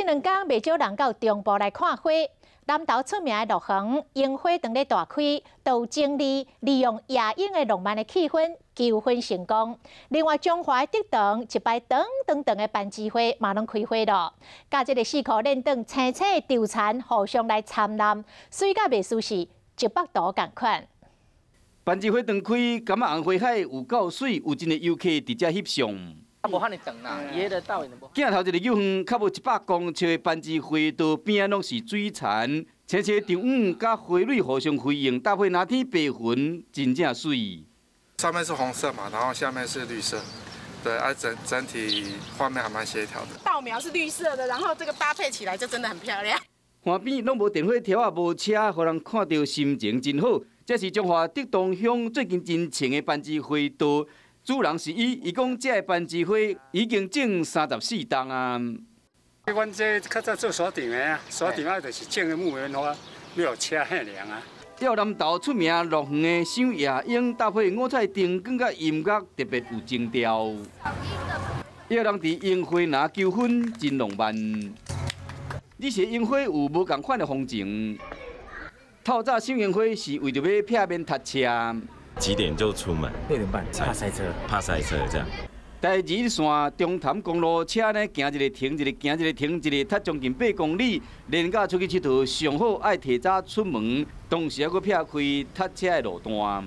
這兩工袂少人到中部來看花。南投出名的樂園櫻花當咧大開，都整理利用夜櫻的浪漫的氣氛求婚成功。另外，彰化竹塘一排長長長的攀枝花嘛攏開花囉。佮這个四箍輪轉青青的稻田互相來參濫，媠甲袂輸是一幅圖仝款。攀枝花當開，感覺紅花海有夠媠，有真濟遊客佇遮翕相。無遐爾長啦，伊彼个倒影無。鏡頭一个遊遠，較無100公尺的攀枝花道邊仔攏是水田，青青稻稈佮花蕊互相輝映，搭配藍天白雲，真正媠。上面是紅色嘛，然後下面是綠色，對，啊整整體畫面還蠻協調的。稻苗是綠色的，然後這個搭配起來就真的很漂亮。岸邊攏無電火柱仔，無車，予人看著心情真好。這是彰化竹東鄉最近真穿的攀枝花道。主人是伊，伊講這个攀枝花已經種34冬啊。阮這較早做山頂的啊，山頂啊就是種的木棉花，沒有車遐涼啊。釣南投出名樂園的賞夜櫻，搭配五彩燈光佮音樂，特別有情調。有人佇櫻花林求婚，真浪漫。這些櫻花有無仝款的風情。透早賞櫻花是為著欲避免塞車。幾點就出門？6點半，怕塞車，怕塞車這樣。台二線中潭公路車呢，行一个停一个，行一个停一个，塞將近8公里。連假出去𨑨迌，上好愛提早出門，同時猶閣避開塞車的路段。